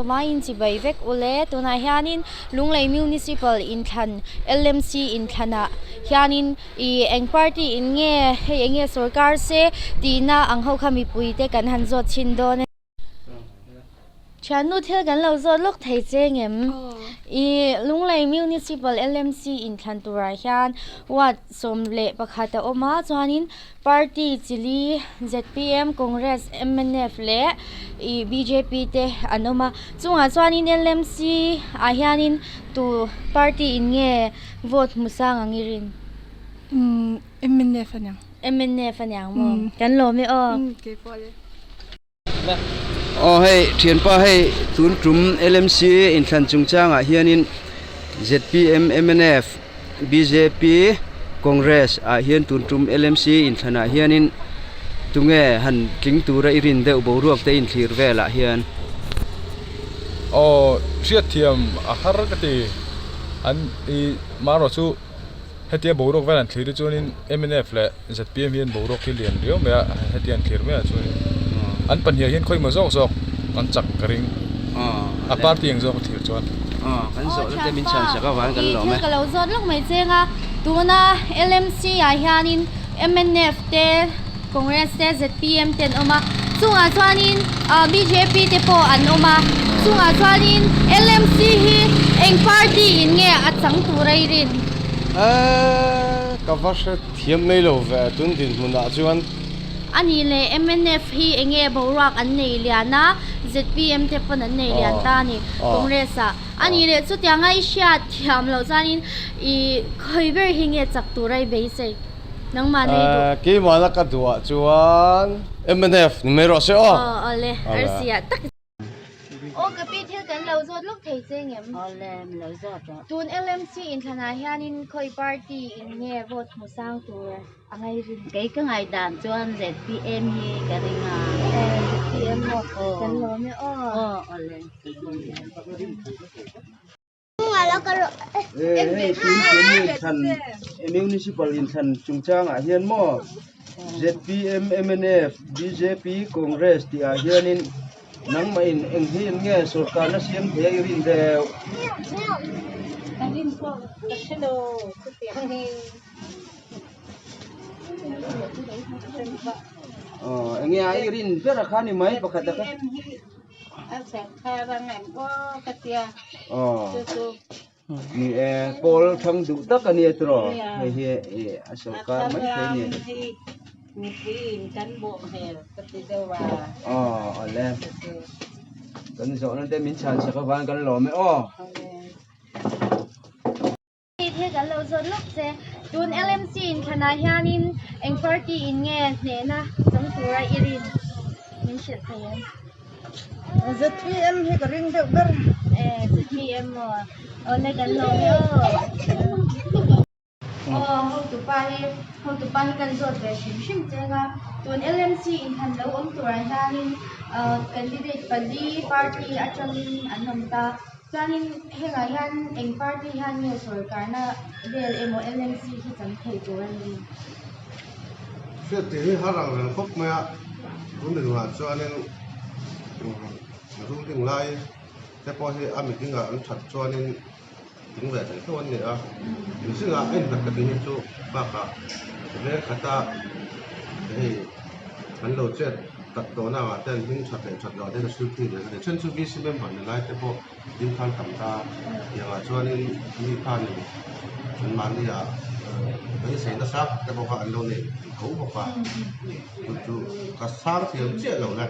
Hmaiin chibai vek ule. Tunah hianin Lunglei Municipal inthlan LMC inthlanah hianin ih eng party in nge hei eng nge sawrkar se tihna ang ho kha mipui te kan han zawt chhin dawn a ni. Thiannu thil kan lo zawt lawk thei che ngem? Ih Lunglei Municipal LMC inthlan turah hian ward 11 a awm a chuanin Party chili zpm, Congress, mnf leh ih bjp te an awm a chungah chuanin lmc ah hianin tu party in nge vote hmu sang ang i rin? Umm mnf a niang. Mnf a niang maw? Kan lawm e aw. Umm keipawh le. Aw hei thianpa hei tun tum LMC inthlan chungchangah hianin zpm mnf bjp Congress ah hian tun tum LMC inthlanah hianin tunge han tling tura i rin deuh boruak te inthlir velah hian. Aw hriatthiam a har ka ti an i marawh chu. Hetia boruak vel an thlir hi chuanin mnf leh zpm hian boruak hi lian riau mai a, hetia an thlir maiah chuanin an pahnih hian khawi maw zawk zawk an chak ka ring a party ang zawk a thlir chuan. Kan zawh na te min chhan sak avangin kan lawm e. Thil ka lo zawt lawk mai cheng a, tuna LMC ah hianin mnf te Congress te zpm te an awm a, chungah chuanin bjp te pawh an awm a, chungah chuanin LMC hi eng party in nge a chang tur a i rin? Eee ka va hre thiam mai lo ve tun dinhmunah chuan. A nih leh mnf hi eng nge boruak an nei lian a, zpm te pawn an nei lian ta a ni Congress ah. A nih leh chutianga i hriat thiam loh chuanin i khawi ber hi nge chak tur a i beisei? Nangmah nei duh. Keimahna ka duhah chuan mnf ni mai rawh se aw. Aw awle arsi ah tak. Aw ka pi thil kan lo zawt lawk thei che ngem? Awle min lo zawt rawh. Tun LMC inthlanah hianin khawi party in nge vote hmu sang tur a ngai rin? Kei ka ngaihdan chuan zpm hi ka ring a. Zpm maw? Kan lawm e aw. Aw awle. Hei tun tum inthlan municipal inthlan chungchangah hian maw zpm mnf bjp congress tih ah hianin nangmah in eng hi in nge sawrkarna siam thei a i rin deuh. Aw eng nge a i rin ber a kha ni mai pakhat a kha. Ni e pawl thang duh tak a nia tiraw hei hi ih a sawrkar mai thei a ni aw awle kan zawhna te min chhan sak avang kan lawm e aw. Thil kan lo zawt lawk che. Tun LMC inthlanah hianin eng party in nge hnehna chang tura i rin min hrilh thei em? Zpm hi ka ring deuh ber. E zpm maw? Awle kan lawm e aw. Aw hotupa hi hotupa hi kan zawt ve hrim hrim cheng a. Tun LMC inthlan lo awm turah hianin candidate pali party atangin an awm ta. Chuanin hengah hian eng party hian nge sawrkarna vel emaw LMC hi chang thei tur a ni? Hriat tih hi har ang reng khawp mai a, tun dinhmunah chuanin ruling lai te pawh hi a meeting-ah an that chuanin tling ve thei tho an ni a, mihringah a innghat ka tih hi chu bakah veng khata hei an lo chet. Tak tawhna ah te an hming that leh that loh te ka hril thin reng a ni. Then chu VC member ni lai te pawh ding khan tam ta tiangah chuanin mi khanin an mahni ah beisei nasa te pawh kha an lo nei tho bawk a, chu chu ka sang thiam chiah lo le.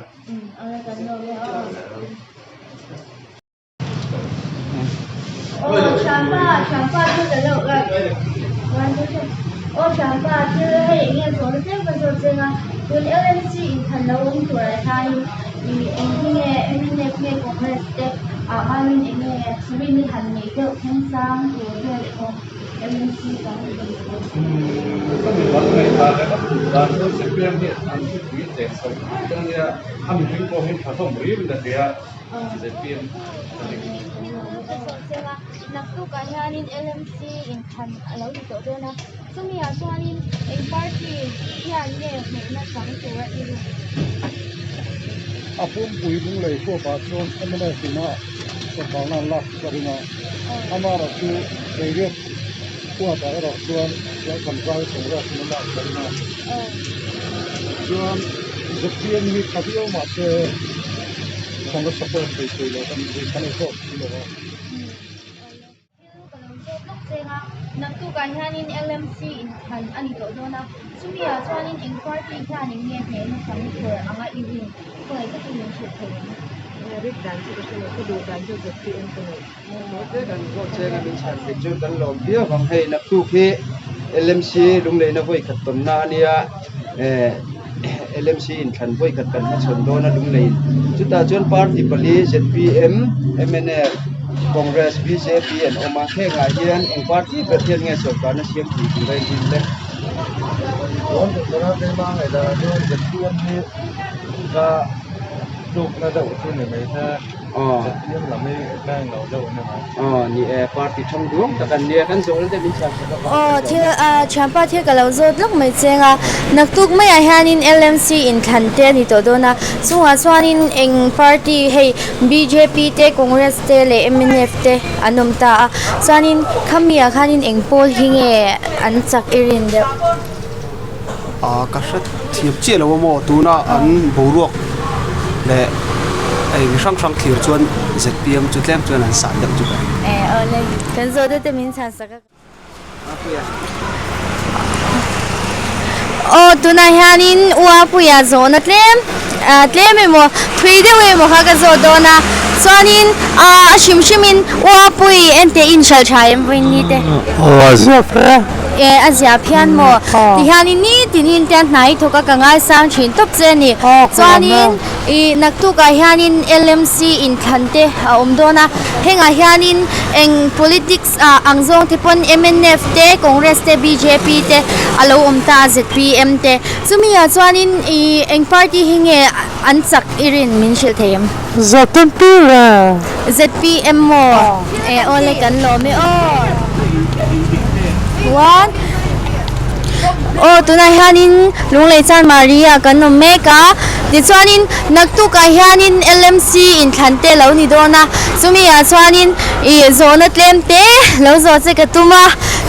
Zpm a ni. Naktukah hianin LMC inthlan a lo ni tawh dawn a, chumi ah chuanin eng party hian nge hmuhna chang tura i rin? A pumpui lunglei huapah chuan mnf in a sawrkarna an lak ka ring a, amaherawhchu Beiriat huatah erawh chuan Lalthanzai Congress in a lak ka ring a. Chuan zpm hi tha viau mahse kan la support thei thei lo kan kan ei zawk si lo a. Thil ka lo zawt lawk cheng a, naktukah hianin LMC inthlan a ni tawh dawn a, chumi ah chuanin eng party hian eng nge hnehna chang tur anga i rin khawngaih takin min hrilh thei ang. Rik dan chu ka hre lo, ka duh dan chu zpm ka nei. Te kan zawt cheng a min chhan theih chuan kan lawm viau ang hei naktuk hi LMC lungleina vawi khat tawnna a nia eh LMC inthlan vawi khat kan hmachhawn dawn a lungleiin chutah chuan party pali zpm mnf Congress bjp an awm a hengah hian eng party ber hian nge sorkarna siam thei tur a inrin le. Aw ni e party thang duang tak an nia kan zawhna te min chhan sak avang Aw thil ah thianpa thil ka lo zawt lawk mai cheng a naktuk maiah hianin LMC inthlan te a ni tawh dawn a chungah chuanin eng party hei bjp te Congress te leh mnf te an awm ta a chuanin khami ah khanin eng pawl hi nge an chak i rin deuh. Ah ka hre thiam chiah lo a maw tuna an boruak leh ei mi hrang hrang thlir chuan zpm chu tlem chuan an san deuh chu ka ring. Eh awle kan zawh deuh te min chhan sak a. Aw tunah hianin Uapuia zawhna tlem ah tlem emaw thui deuh emaw kha ka zawh dawn a chuanin ah a hrim hrimin Uapui ente inhralh tha em vawiin ni te. Aw a zia fe. E a zia phian maw tihianin nitinin te a hnai thawk a ka ngaisang thin tawp che a ni chuanin ih naktukah hianin LMC inthlan te a awm dawn a hengah hianin eng politics ah ang zawng te pawn mnf te Congress te bjp te a lo awm ta a zpm te chumi ah chuanin ih eng party hi nge an chak i rin min hrilh thei em? Zpm le. Zpm maw? E awle kan lawm e aw. One. Aw tunah hianin Lunglei Chanmari ah kan awm mek a tichuanin naktukah hianin LMC inthlan te lo ni dawn a chumi ah chuanin ih zawhna tlem te lo zawh che ka tum a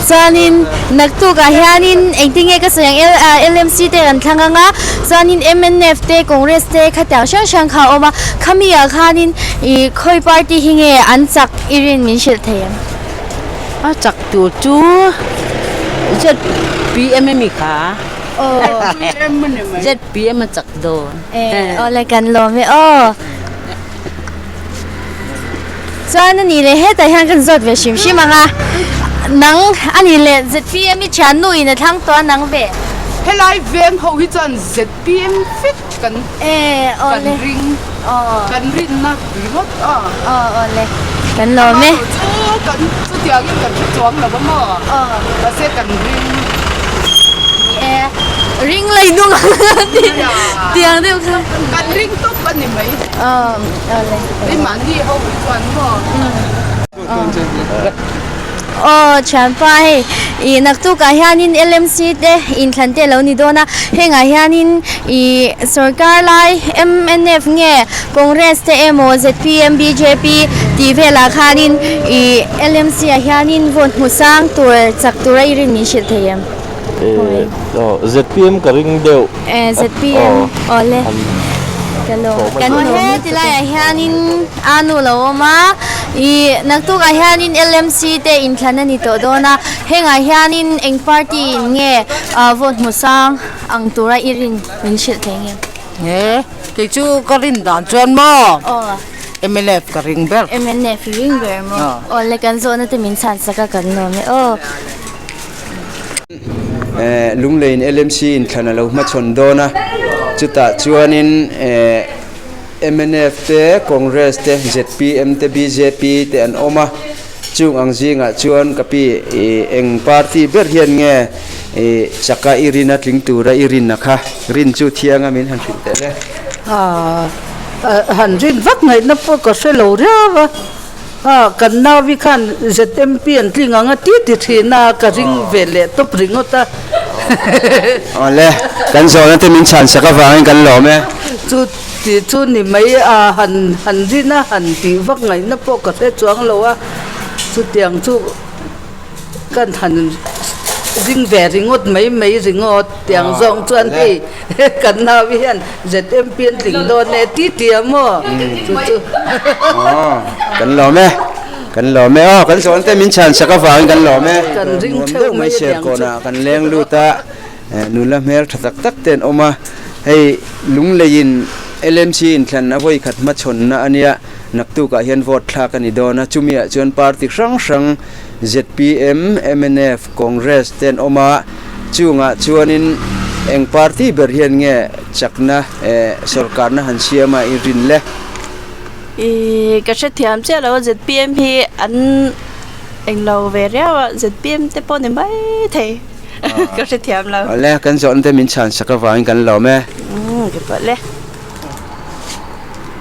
chuanin naktukah hianin engtin nge ka sawi ang LMC te kan thlang ang a chuanin mnf te Congress te khatiang hrang hrang kha a awm a khami ah khanin ih khawi party hi nge an chak i rin min hrilh thei em? A chak tur chu zpm a mi kha. Zpm a chak dawn. E awle kan lawm e aw. Chuan a nih leh hetah hian kan zawt ve hrim hrim ang a. Nang a nih leh zpm i thiannu in a thlang tawh a nang ve. Helai veng ho hi chuan zpm vek kan kan ring kan rinna ringawt a. Aw awle kan lawm e. Chu kan chutiangin kan hre chuang lo a maw mahse kan ring. Ni e ring lei hnung ang tiang deuh kha. Kan ring tawp a ni mai. Aw awle. Keimahni ho hi chuan maw. Aw thianpa hei ih naktukah hianin LMC te inthlan te a lo ni dawn a hengah hianin ih sorkar lai mnf nge Congress te emaw zpm bjp tih velah khanin ih LMC ah hianin vote hmu sang tur chak tura i rin min hrilh thei em? Aw zpm ka ring deuh. Eh zpm aw le ka lo kan he ti laiah hianin a nu lo awm a ih naktukah hianin LMC te inthlan a ni tawh dawn a hengah hianin eng party in nge ah vote hmu sang ang tura i rin min hrilh thei nge? He kei chu ka rin dan chuan maw mnf ka ring ber. Mnf i ring ber maw aw le kan zawhna te min chhan sak a kan nuam e aw. Lungleiin LMC inthlan a lo hmachhawn dawn a, chutah chuanin mnf te, Congress te, zpm te, bjp te an awm a, chung ang zingah chuan ka pi eng party ber hian nge chaka i rin a tling tura i rin a kha rin chu thianga min han hrilh teh le. Han rin vak ngaihna pawh ka hre lo riau a. A, kan nauvi khan ZMP an tling ang a ti ti thin a, ka ring ve leh tawp ringawt a. Awle, kan zawhna te min chhan sak avangin kan lawm e. Chu. Tih chu ni mai a, han han rin a, han tih vak ngaihna pawh ka hre chuang lo a, chutiang chu kan han ring ve ringawt mai mai ringawt tiang zawng chuan hei kan nau hian ZMP an tling dawn e ti ti a maw chu chu. Kan lawm e, kan lawm e aw, kan zawn te min chhan sak avangin kan lawm e. Kan ring theuh mai a niang chu. Kan leng lut a. Nula hmel tha tak tak te an awm a, hei Lungleiin LMC inthlan a vawi khat hmachhawnna a nia, naktukah hian vote thlak a ni dawn a, chumiah chuan party hrang hrang zpm, mnf, Congress te an awm a, chungah chuanin eng party ber hian nge chakna eh sorkarna han siam a i rin le? Ih ka hrethiam chiah lo a zpm hi an englo ve riau a, zpm te pawh ni maithei. Ka hrethiam lo. Awle, kan zawhna te min chhan sak avangin kan lawm e. Umm, ka pawh le.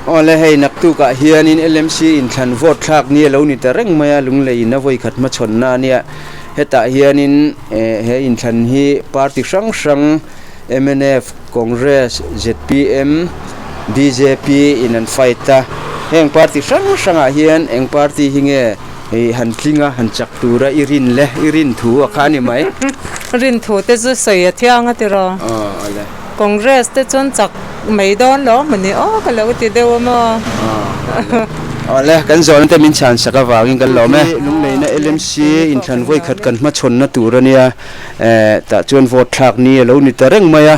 Awle, hei naktukah hianin LMC inthlan vote thlak ni a lo ni ta reng mai a, Lunglei in a vawi khat hmachhawnna a nia. Hetah hianin he inthlan hi party hrang hrang mnf, Congress, zpm, bjp in an fight a. Heng party hrang hrangah hian eng party hi nge Hei han tling a, han chak tura i rin le, i rin thu a kha a ni mai. Rin thu te chu sawi a thiang a tiraw. Aw ale. Congress te chuan chak mai dawn lo maw ni aw ka lo ti deuh a maw. Aw ale, kan zawhna te min chhan sak avangin kan lawm e. Lungleina LMC inthlan vawi khat kan hmachhawnna tur a nia, tah chuan vote thlak ni a lo ni ta reng mai a.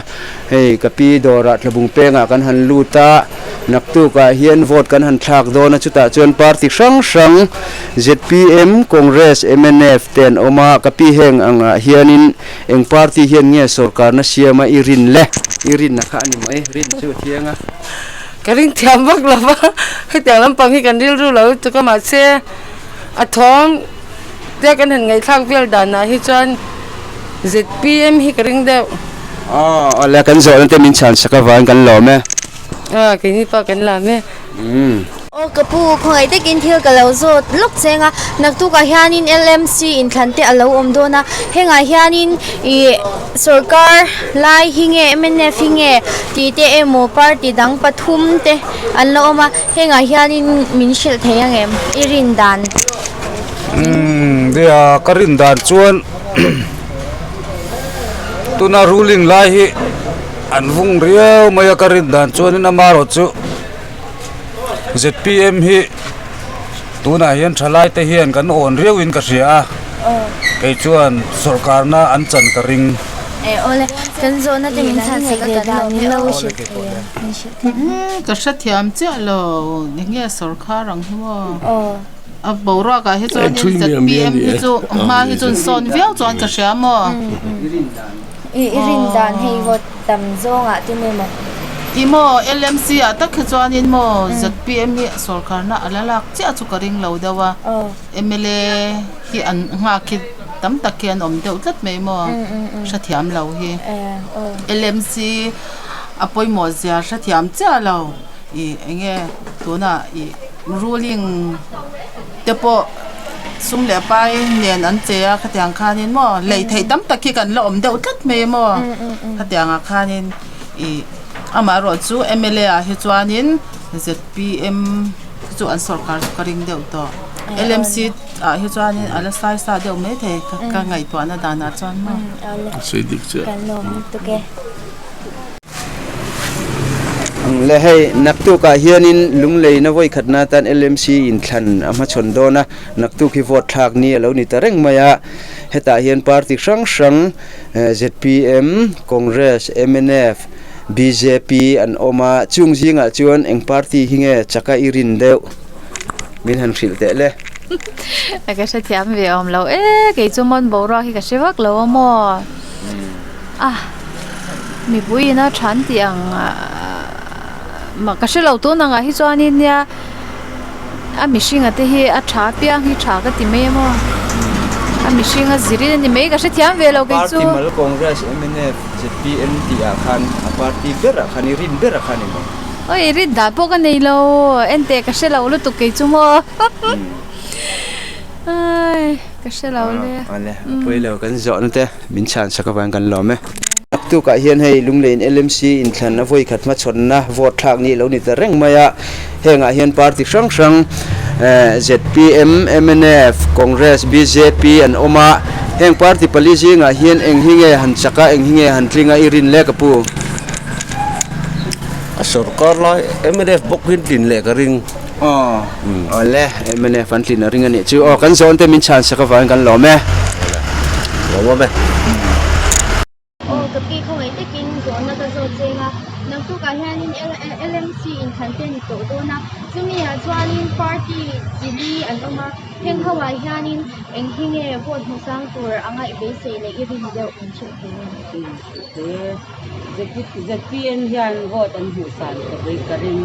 Hei ka pi dawrah Tlabung pengah kan han lut a, naktukah hian vote kan han thlak dawn a, chutah chuan party hrang hrang zpm, Congress, mnf te an awm a, ka pi heng angah hianin eng party hian nge sorkarna siama i rin le? I rinna kha a ni mai, rin chu a thiang a. Ka ring thiam vak lo va, hetiang lampang hi kan rilru lo lutuk a, mahse a thawm Tia kan han ngaihthlak vel danah hi chuan zpm hi ka ring deuh. Aw awle kan zawhna te min chhan sak avangin kan lawm e. Aw keini pawh kan lawm e. Umm. Aw ka pu, khawngaih takin thil ka lo zawt lawk cheng a, naktukah hianin LMC inthlan te a lo awm dawn a, hengah hianin ih sorkar lai hi nge mnf hi nge tih te emaw party dang pathum te an la awm a, hengah hianin min hrilh thei ang em i rin dan? Umm nia ka rin dan chuan tuna ruling lai hi an vung riau mai a ka rin dan chuanin amaherawh chu zpm hi tunah hian thalai te hian kan awn riau in ka hria a kei chuan sawrkarna an chan ka ring. Eh awle kan zawhna te min chhan sak ve dan min lo hrilh thei a min hrilh thei. Ka hrethiam chiah lo enge sawrkhar ang hi maw. A boruak ah hi chuan in zpm hi chu hma hi chuan sawn viau chuan ka hria maw. I rin dan hei vote tam zawng ah te maw. I maw LMC ah tak hi chuan in maw zpm hi sawrkar na a la lak chiah chu ka ring lo deuh a mla hi an nghak hi tam tak hi an awm deuh tlat mai maw hrethiam lo hi LMC a pawimawh zia hrethiam chiah lo i enge tunah i. Ruling te pawh sum leh pai nen an che a khatiang khanin maw lei theih tam tak hi kan la awm deuh tlat mai maw khatiangah khanin ih amaherawh chu mla ah hi chuanin zpm hi chu an sawrkar chu ka ring deuh tawh lmc ah hi chuanin a la sai sa deuh mai thei ka ngaihtuahna danah chuan maw. Le hei naktukah hianin Lungleina vawi khatna atan LMC inthlan a hmachhawn dawn a, naktuk hi vote thlak ni a lo ni ta reng mai a, hetah hian party hrang hrang zpm, Congress, mnf, bjp an awm a, chung zingah chuan eng party hi nge chaka i rin deuh min han hrilh teh le. Ka hrethiam ve awm lo e, kei chu mawn boruak hi ka hre vak lo a maw. A mipui ina than tih ang mah ka hrelo tun angah hi chuanin nia a mihringa te hi a tha piang hi tha ka ti mai a maw a mihringa zirin a ni mai ka hrethiam ve lo kei chu. Party mal Congress mnf zpm tih ah khan a party ber ah khan i rin ber ah khan i maw. Oi rin dan pawh ka nei lo enteh ka hrelo lutuk kei chu maw. Ai ka hre lo le. Awle a pawi lo kan zawhna te min chhan sak avang kan lawm e. Naktukah hian hei Lungleiin LMC inthlan a vawi khat hmachhawnna vote thlak ni lo ni ta reng mai a. Hengah hian party hrang hrang zpm, mnf, Congress, bjp an awm a. Heng party pali zingah hian eng hi nge han chak a, eng hi nge han tling a i rin le ka pu? A sorkar lai mnf bawk hi an tlin leh ka ring. Aw, awle mnf an tlin a ring a nih chu. Aw kan zawn te min chhan sak avangin kan lawm e. Lawm awm e. Aw ka pi khawngaih takin zawhna ka zawt cheng a, naktukah hianin LMC inthlan te a ni tawh dawn a, chumi ah chuanin party chi li an awm a, heng ho ah hianin eng hi nge vote hmu sang tur a ngaih beisei leh i rin deuh min hrilh thei em? ZPM hian vote an hmuh san ka vei ka ring.